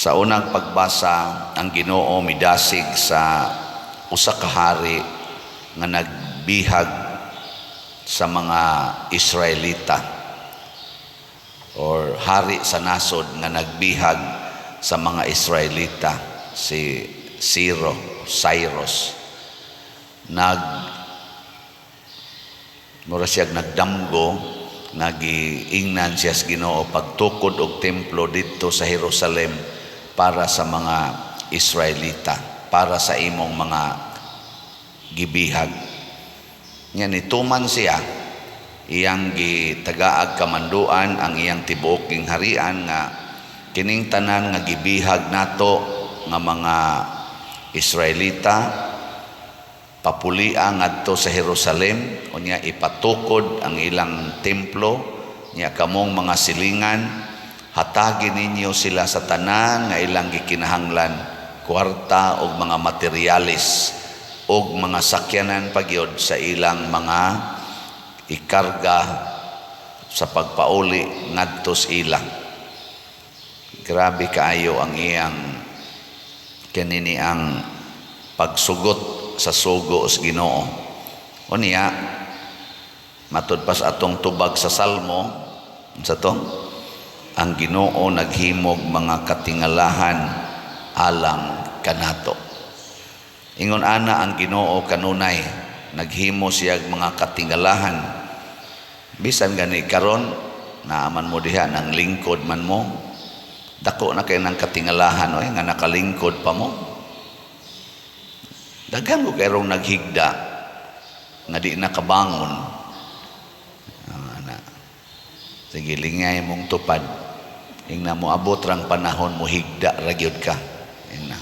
Sa unang pagbasa, ang Ginoo midasig sa usa ka hari nga nagbihag sa mga Israelita or hari sa nasod nga nagbihag sa mga Israelita, si Ciro, Cyrus. Nag mura siya nagdamgo, nagiingnan siya sa Ginoo pagtukod og templo didto sa Jerusalem para sa mga Israelita, para sa imong mga gibihag. Nya nituman siya, iyang gitagaag kamanduan ang iyang tibuok harian nga kining tanan nga gibihag nato nga mga Israelita papulia ngadto sa Jerusalem, unya ipatukod ang ilang templo. Nya kamong mga silingan, hatagi ninyo sila sa tanan nga ilang gikinahanglan, kwarta og mga materialis og mga sakyanan pagyod sa ilang mga ikarga sa pagpauli ngadto sa ila. Grabe kaayo ang iyang kanini, ang pagsugot sa sugo sa Ginoo. Unya matud pa sa atong tubag sa Salmo sa to, ang Ginoo naghimog mga katingalahan alang kanato. Ingon ana ang Ginoo kanunay naghimo siya mga katingalahan. Bisan gani karon naaman mo diha, nang lingkod man mo, dako na kay nang katingalahan oy nga nakalingkod pa mo. Daghan ko kayrong naghigda nga di nakabangon. Ana. Sige, lingay mong tupad. Ingna mo abot rang panahon mo higda ra gyud ka. Ingna.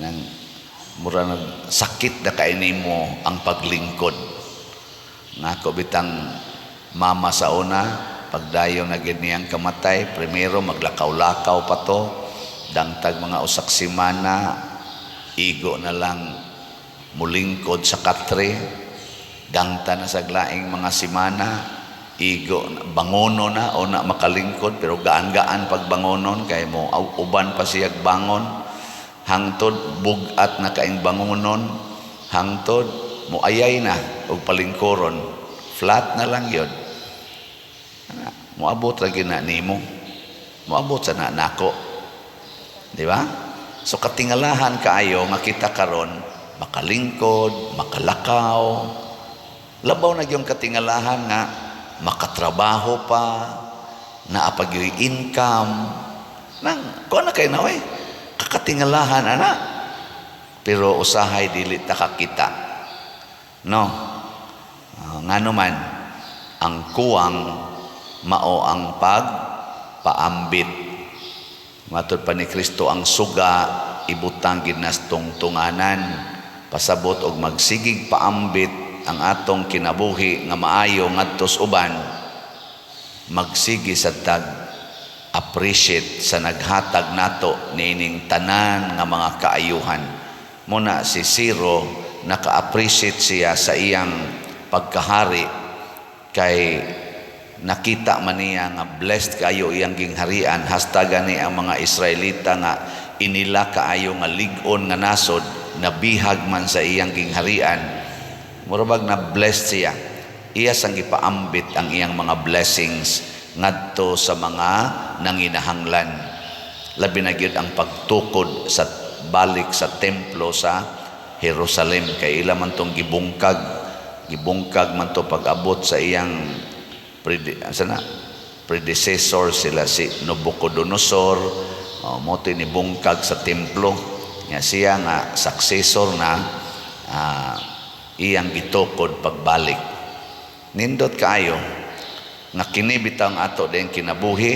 Nang mura nag sakit na kay nimo ang paglingkod. Nako bitang mama sa una, pagdayon na gid niyang kamatay, primero maglakaw-lakaw pa to, dangtag mga usak semana, igo na lang mulingkod sa katre, dangta na sa laing mga simana, igo bangono na o na makalingkod, pero gaan-gaan pagbangonon kay mo uban pa siyag bangon, hangtod bugat na kaing bangonon, hangtod mo ayay na og palingkuron, flat na lang yun. Moabot ra gyud na nimo, moabot sa na nako, di ba? So katingalahan kaayo nga kita karon makalingkod, makalakaw. Labaw na gyud katingalahan nga makatrabaho pa, naa pa gyuy income. Nang kuan na kay na oy. Kakatingalahan ana. Pero usahay dili ta kakita. No. Ngano man ang kuwang mao ang pagpaambit. Matod pa ni Kristo, ang suga ibutang gid nas tungtunganan. Pasabot og magsigig paambit ang atong kinabuhi nga maayo ngadto sa uban, magsige sa tag appreciate sa naghatag nato niining tanan nga mga kaayuhan. Muna si Ciro, naka-appreciate siya sa iyang pagkahari kay nakita man niya nga blessed kayo iyang gingharian, hasta gani ang mga Israelita nga inila kaayo nga lig-on nga nasod nabihag man sa iyang gingharian. Mura bag na blessed siya. Iya sang gipaambit ang iyang mga blessings ngadto sa mga nanginahanglan, labi na gyud ang pagtukod sa balik sa templo sa Jerusalem, kay ila man tong gibungkag, gibungkag man to pag-abot sa iyang sana predecessor, sila si Nabucodonosor. Oh, mo to ni bungkag sa templo. Nga siya nga successor na, iyang gitukod pagbalik. Nindot kaayo nga kini bitaw ang ato din kinabuhi,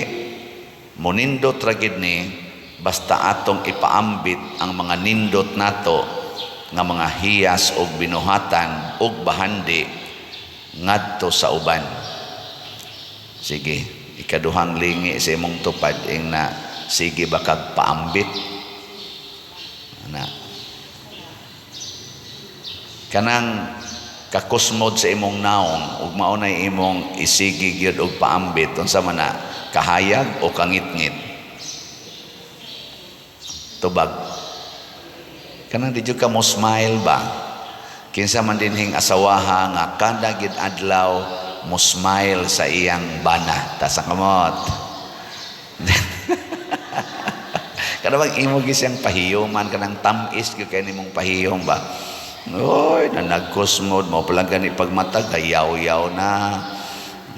monindot ra gid ni basta atong ipaambit ang mga nindot nato nga mga hiyas og binuhatan og bahandi ngadto sa uban. Sige, ikaduhang lingi sa imong tupad, ing na sige ba kag paambit? Ana. Kanang kakusmod sa imong naong ug mao nay imong isigi gyud og paambit, unsa man na, kahayag o kangitngit? Tubag. Kanang di jud ka mo smile ba? Kinsa man dinhing asawaha nga kada gid adlaw mo smile sa iyang bana? Taas ang kamot. Kada bang imo gyud siyang pahiyuman, kanang tam-is gyud kay nimong pahiyom ba? Oy, nanagkos mo mo pa lang gani pagmatag, yaw-yaw na.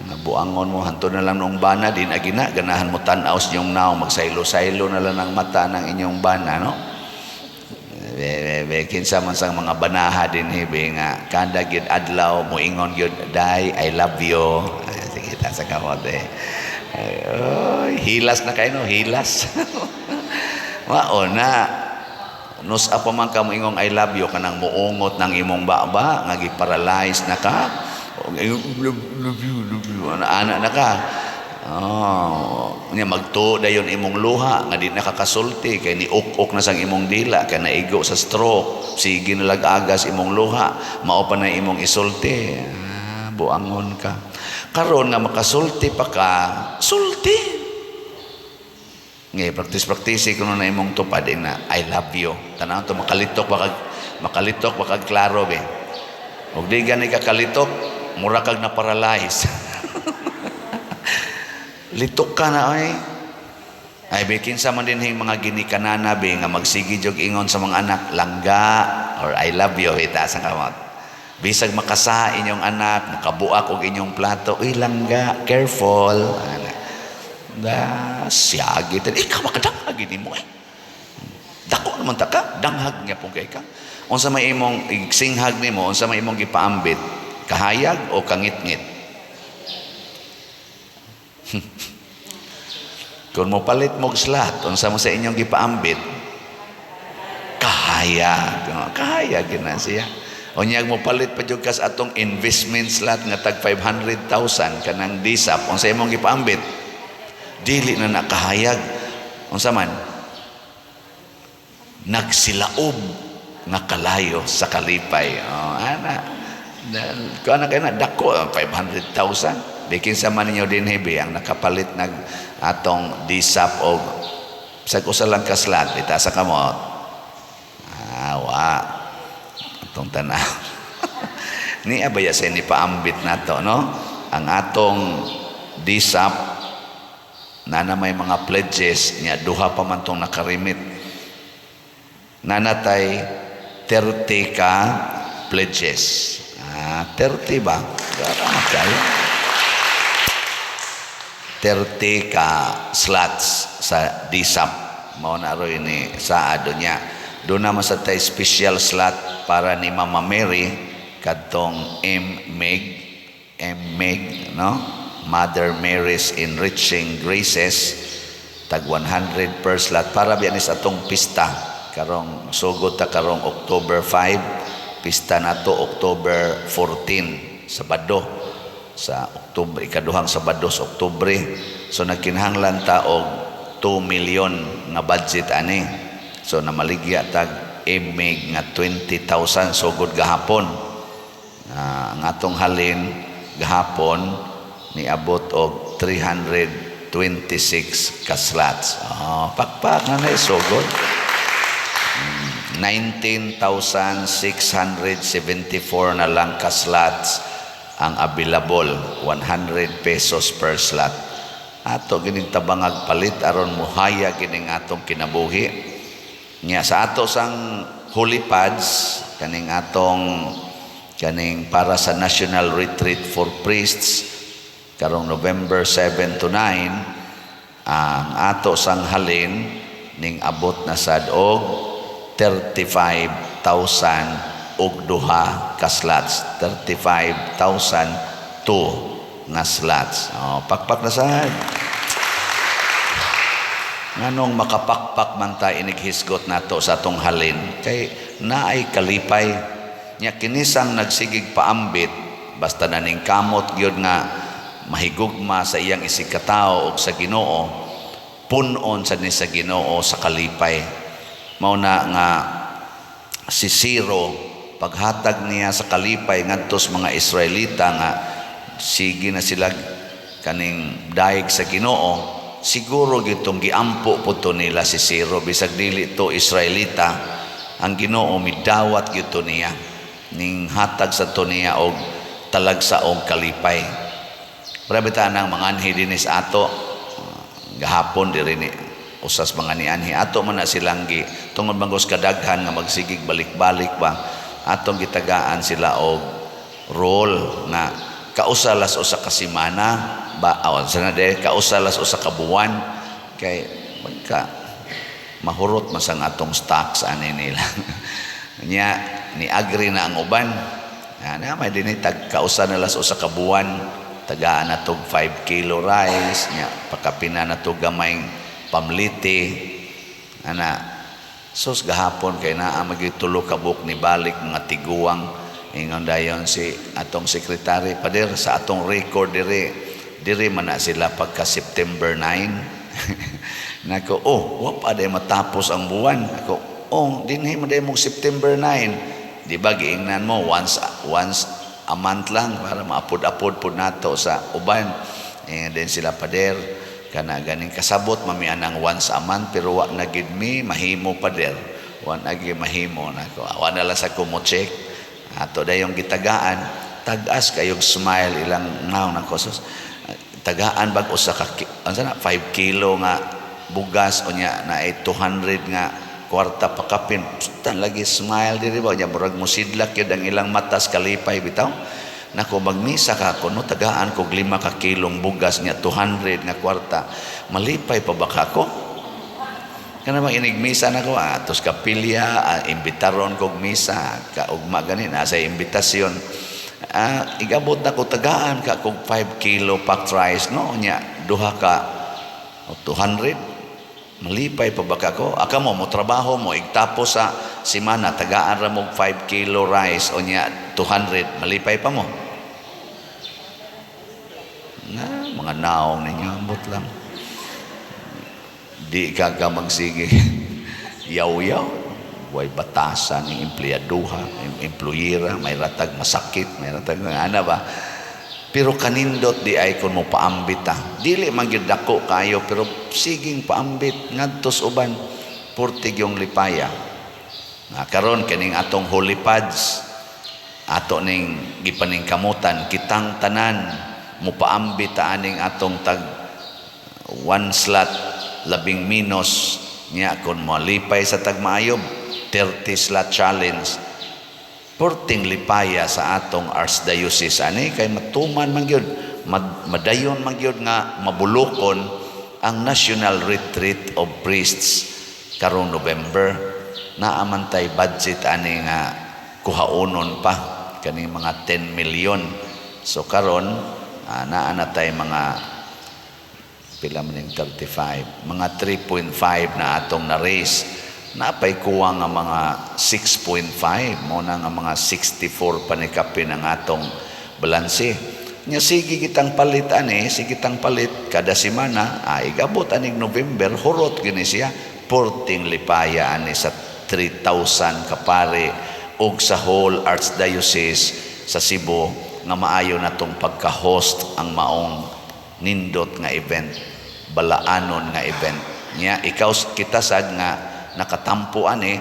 Nabuangon mo, hanto na lang nung bana, di na gina, ganahan mo tan-aw sa inyong naong, magsaylo-saylo na lang ang mata ng inyong bana, no? Be, be, be, kinsa man sang mga banaha din be nga kada gyud adlaw moingon gyud, "Day, I love you"? Ay, sige, taas ang kamot eh. Ay, oy, hilas na kayo, no? Hilas. Mao na. Nus-a pa man ka moingong "I love you", kanang muungot ng imong baba nga gi-paralyze na ka. I love, love you, love you. Ana, ana na ka. Oh, nya magtuo dayon imong luha nga di nakakasulti kay ni uk-ok na sang imong dila kay naigo sa stroke. Sige na lag-agas imong luha, mao pa na imong isulti. Ah, buangon ka. Karon nga makasulti pa ka, sulti. Ngay practice practice kuno na imong tupad na "I love you". Tanaw to, makalitok ba kag klaro be. Ug di gani ka kalitok, mura kag na paralyze. Litok ka na ay. Ay bikin sa man din mga ginikanana be nga magsige jog ingon sa mga anak, "Langga" or "I love you"? Itaas ang kamot. Bisag makasa inyong anak, makabuak og inyong plato, "Uy langga, careful." Ana. Da siyagi tan ikaw, makadanghag ini mo eh. Dako naman ta ka, danghag nga pong kay ka. Unsa may imong igsinghag nimo, unsa may imong gipaambit? Kahayag o kangitngit? Kung mo palit mo slot, unsa mo sa inyong gipaambit? Kahayag. Kahayag na siya. Unyag mo palit pa jud kas atong investment slot nga tag 500,000 kanang DSAP, unsa imong gipaambit? Dili na nakahayag. Unsa man? Nagsilaob nga kalayo sa kalipay. Oh, ana. Kuan na kayo na dako 500,000. Bikin sa man ninyo din be ang nakapalit nag atong DSAP og sa usa lang ka slot, itaas ang kamot. Ah, wa. Atong tanaw. Ni abaya sa ni paambit nato, no? Ang atong DSAP na may mga pledges niya, duha pa man tong nakarimit. Nanatay 30 ka pledges. Ah, 30 ba? Dara kayo. 30 ka slots sa DSAP. Mao na roy ni sa ado niya. Doon naman sa tay special slot para ni Mama Mary kadtong M-Meg, M-Meg, no? Mother Mary's Enriching Graces, tag 100 per slot para biya ni sa atong pista karong sugod ta karong October 5, pista nato October 14, Sabado, sa Oktubre, ikaduhang Sabado sa Oktubre. So nagkinahanglan ta og 2 million nga budget ani. So namaligya tag MMEG nga 20,000 sugod gahapon. Ang atong halin gahapon niabot og 326 ka slots. Oh, pakpak na na sugod. 19,674 na lang ka slots ang available, 100 pesos per slot. Ato gining tabangag palit aron muhaya gining atong kinabuhi. Nya sa ato sang Holy Pads, kaning atong kaning para sa National Retreat for Priests karong November 7 to 9, ang ato sang halin ning abot na sad og 35,000 og duha ka slots, 35,002 nga slots. Oh, pakpak na sad. Nganong makapakpak man ta inighisgot nato sa atong halin? Kay naay kalipay nya. Kinisang nagsigig paambit, basta na ning kamot gyud nga mahigugma sa iyang isigkatao og sa Ginoo, punon sa ni sa Ginoo sa kalipay. Mao na nga si Ciro, paghatag niya sa kalipay ngadto sa mga Israelita nga sige na sila kaning daig sa Ginoo. Siguro gitong giampo po to nila si Ciro, bisag dili to Israelita. Ang Ginoo midawat gyud niya, ning hatag sa to niya og talagsa og kalipay. Grabe ta nang mga anhi dinis ato gahapon diri ni usas mga nianhi ato man na silang gi tungod bangos kadaghan nga magsigig balik-balik ba, atong gitagaan sila og role nga kausa las usa ka semana ba, aw sana de kausa las usa ka buwan, kay magka mahurot man sang atong stocks ani nila nya. Ni agree na ang uban na may dinhi tag kausa na las usa ka buwan, tagaan na tog 5 kilo rice nya, pakapina na tog gamay pamliti ana. Sus, gahapon kay naa magi tulo ka buok ni balik mga tiguang. Ingon dayon si atong sekretary, "Pader, sa atong record diri, diri man na sila pagka September 9." Nako, "Oh, wa pa day matapos ang buwan." Ako, "Oh, dinhi man day mo September 9." Di ba giingnan mo once once a month lang para maapod-apod pud nato sa uban. Eh, then sila, "Pader, kana ganing kasabot mami anang once a month, pero wa na gid mi mahimo, pader. Wa na gid mahimo." Nako, wa na lang sa ko mo check. Ato dayong gitagaan, tag-as kayog smile ilang ngaw. Nako, sus, tagaan bag usa ka unsa na, 5 kilo nga bugas, unya na ay 200 nga kwarta pakapin, tan lagi smile diri ba nya, murag mosidlak yun ang ilang matas kalipay bitaw. Nako, magmisa ka kuno, tagaan kog 5 ka kilong bugas nya 200 nga kwarta, malipay pa ba ka ko? Kana bang inigmisa na ko atos kapilya, imbitaron kog misa kaugma gani nasa imbitasyon, igabot na ko, tagaan ka kog 5 kilo packed rice, no, nya duha ka o 200, malipay pa ba ka ko? Aka mo mo trabaho mo, igtapos sa simana, tagaan ra mo 5 kilo rice o nya 200, malipay pa mo? Na mga naong ninyo, ambot lang, di ka ka magsige yaw-yaw, way batasan ng empleyaduha, employera, may ratag masakit, may ratag nga ana ba. Pero kanindot di ay kung mo paambit ta. Dili man gyud dako kayo, pero siging paambit ngadtos uban, purtig yung lipaya. Na karon kining atong holy pads, ato ning gipaningkamutan kitang tanan mo paambit ta aning atong tag one slot labing minus niya. Kung malipay sa tag maayo, 30 slot challenge, purting lipaya sa atong archdiocese ani kay matuman man gyud, madayon man gyud nga mabulokon ang National Retreat of Priests karong November. Naa man tay budget ani nga kuhaonon pa kaning mga 10 million. So karon naa na tay mga pila man ning 35, mga 3.5 na atong na-raise. Napay kuwang nga mga 6.5 mo na nga mga 64 pa ni kapin ang atong balanse nya. Sige kitang palit ani, sige kitang palit kada semana, ay gabot aning November, hurot gini siya. Porting lipaya ani sa 3,000 kapare ug sa whole archdiocese sa Cebu nga maayo natong pagka-host ang maong nindot nga event, balaanon nga event nya. Ikaw, kita sad nga nakatampo ani,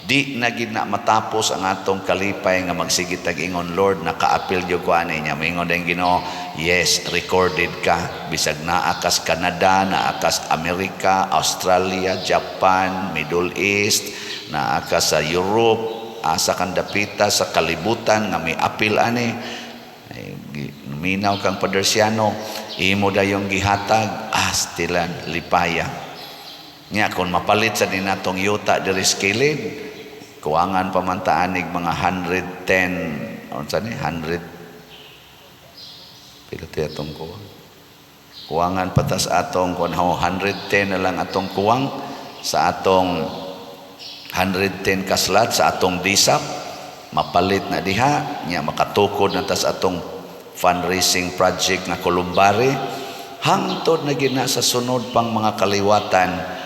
di na gid na matapos ang atong kalipay nga magsigit tag ingon, "Lord, nakaapil gyud ko ani." Nya moingon din Ginoo, "Yes, recorded ka." Bisag naa kas Canada, naa kas Amerika, Australia, Japan, Middle East, naa ka sa Europe, asa kang dapita sa kalibutan nga may apil ani, ay, minaw kang Padersiano, imo dayong gihatag, astilan lipaya nya. Kung mapalit sa dinatong yuta diri sa kilid, kuwangan pa man ta anig mga 110, unsa ni, 100, pila ti atong kuwang? Kuwangan pa tas atong kuan, 110 na lang atong kuwang sa atong 110 kaslat sa atong disap. Mapalit na diha nya, makatukod na tas atong fundraising project nga Columbari, hangtod na gid na sa sunod pang mga kaliwatan,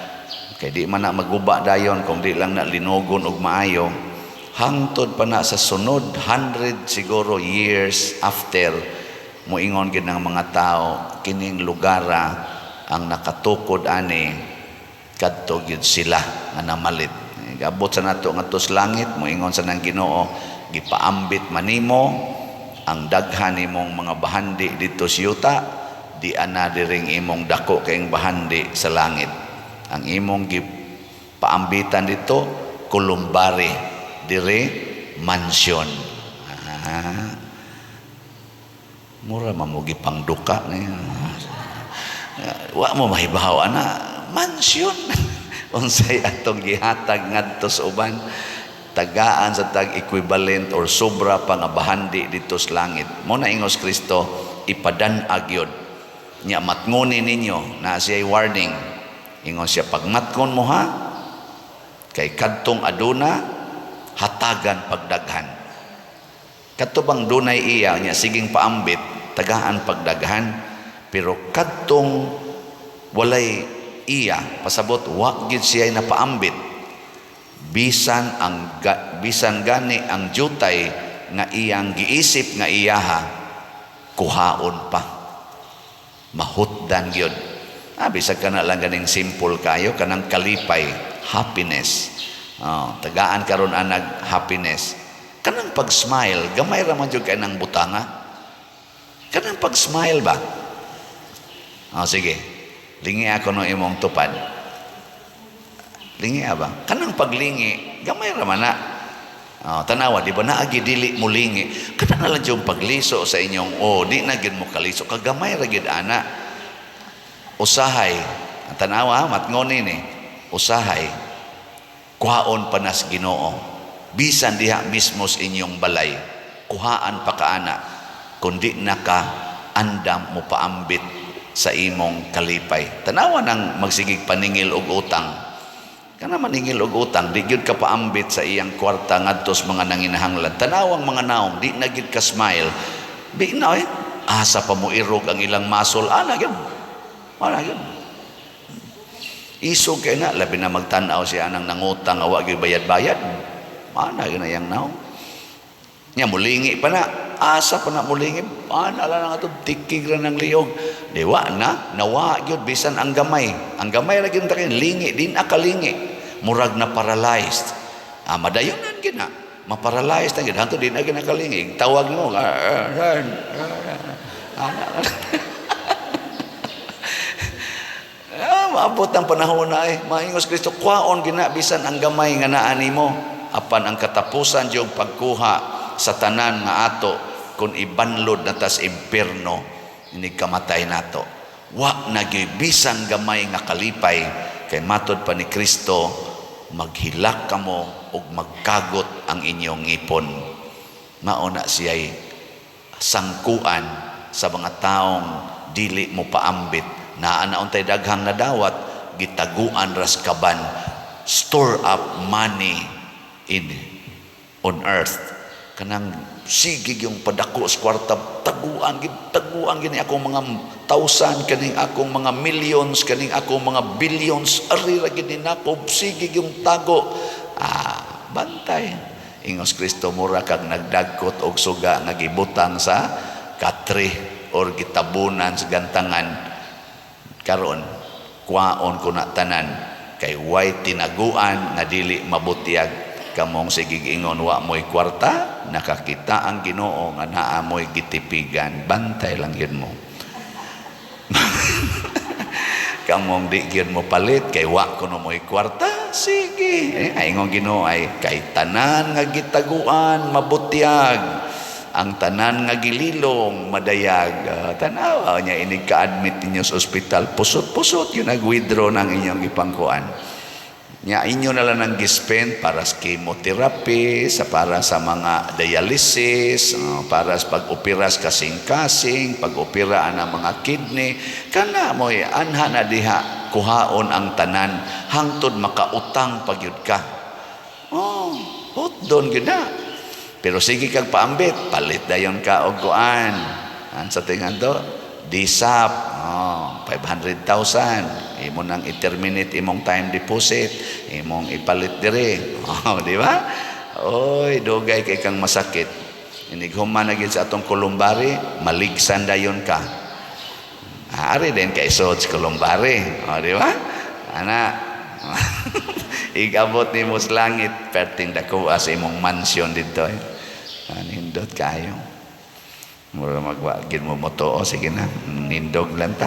kay di man na maguba dayon kung di lang na linugon og maayo. Hangtod pa na sa sunod 100 siguro years after, moingon gid ng mga tao kining lugara. Ang nakatukod ani, kadto gyud sila nga namalit. Gabot sa nato ngadto sa langit, moingon sa nang Ginoo, "Gipaambit manimo ang daghan nimong mga bahandi dito sa yuta, di ana diring imong dako kayong bahandi sa langit. Ang imong gipaambitan dito, columbary, dire mansion." Ah, mura man mo gipangduka niya. Wa mo mahibaw ana mansion. Unsay atong gihatag ngadto sa uban, tagaan sa tag equivalent or sobra pa nga bahandi dito sa langit. Mo na ingos Kristo, ipadan-ag yun nya, matngoni ninyo na siya warning. Ingon siya, "Pagmatkon mo ha, kay kadtong aduna, hatagan pagdaghan. Kadto bang dunay iya nya siging paambit, tagaan pagdaghan. Pero kadtong walay iya, pasabot wa gid siya napaambit, bisan gani ang jutay nga iyang giisip nga iyaha, kuhaon pa." Mahutdan gyud. Ah, bisag kana lang ganing simple kayo, kanang kalipay, happiness. Oh, tagaan karon anag happiness. Kanang pag-smile, gamay ra man jud kay nang butanga. Kanang pag-smile ba? Oh, sige. Lingi ako no imong tupad. Lingi ba? Kanang paglingi, gamay ra man na. Oh, tanawa, di ba naagi dili mo lingi? Kana na lang yung pagliso sa inyong, oh, di na gyud mo kaliso. Kagamay ra gyud ana. Usahay, ang tanawa, matngoni ni. Usahay, kuhaon pa nas Ginoo. Bisan diha mismo sa inyong balay, kuhaan pa ka ana, kundi na ka andam mo paambit sa imong kalipay. Tanawa nang magsigig paningil og utang. Kana maningil og utang, di gyud ka paambit sa iyang kwarta ngadto sa mga nanginahanglan. Tanawang mga naong, di na gyud ka smile. Di na eh. Asa pa mo irog ang ilang muscle, ana gyud. Ana gyud. Isog kay na, labi na magtan-aw siya anang nangutang, awa gyud bayad-bayad. Ana gyud na iyang naong. Nya mulingi pa na, asa pa na mulingi, ana lang ato tikig ra ng liog. Di wa na, nawa gyud bisan ang gamay. Ang gamay ra gyud ta kay lingi, di na kalingi. Murag na paralyzed. Ah, madayonan gyud na. Ma-paralyzed na gyud hanto di na gyud nakalingi. Tawag mo, ah, ah, ah, ana. Ah, maabot ang panahon na eh. Maingos Kristo, kwaon gina bisan ang gamay nga naa nimo. Apan ang katapusan yung pagkuha sa tanan nga ato kung ibanlod na tas impierno, ini kamatay nato. Wa na gyud bisan gamay nga kalipay, kay matod pa ni Kristo, maghilak kamo ug magkagot ang inyong ngipon. Mao na siya'y sangkuan sa mga taong dili mo paambit. Naa na untay daghang nadawat, gitaguan ras kaban, store up money in on earth. Kanang sige yung padako sa kwarta, taguan gid, taguan gini akong mga thousand, kaning akong mga millions, kaning akong mga billions, ari ra gid ni nako, sige yung tago. Ah, bantay. Ingos Kristo, mura kag nagdagkot og suga nga gibutang sa katre or gitabunan sa gantangan. Karon kwaon ko na tanan kay way tinaguan nga dili mabutyag. Kamong sigig ingon wa mo'y kwarta, nakakita ang Ginoo nga naa mo'y gitipigan. Bantay lang yun mo. Kamong di gyud mo palit kay wa kuno mo'y kwarta, sige. Eh, ay ingon Ginoo ay kay tanan nga gitaguan mabutyag, ang tanan nga gililong madayag. Tanawa niya, inig ka-admit ninyo sa ospital, pusot-pusot yun nag-withdraw ng inyong ipangkuan. Nya inyo na lang ang gispend para sa chemotherapy, sa para sa mga dialysis, para sa pag-opera sa kasing-kasing, pag-opera ang mga kidney, kana mo'y anha na diha kuhaon ang tanan hangtod makautang pagyud ka. Oh, hotdon gyud na. Pero sige kag paambit, palit dayon ka og kuan. An sa tingan to? DSAP, oh, 500,000. Imo nang i-terminate imong time deposit, imong ipalit dire. Oh, di ba? Oy, dugay kay kang masakit. Inig human na gid sa atong columbary, maligsan dayon ka. Ah, ari din kay sod sa columbary. O, di ba? Ana. Igabot nimo sa langit, perting dako sa imong mansion dito. Eh. Ah, nindot kayo. Mura magwa gid mo motuo, sige na, nindog lang ta.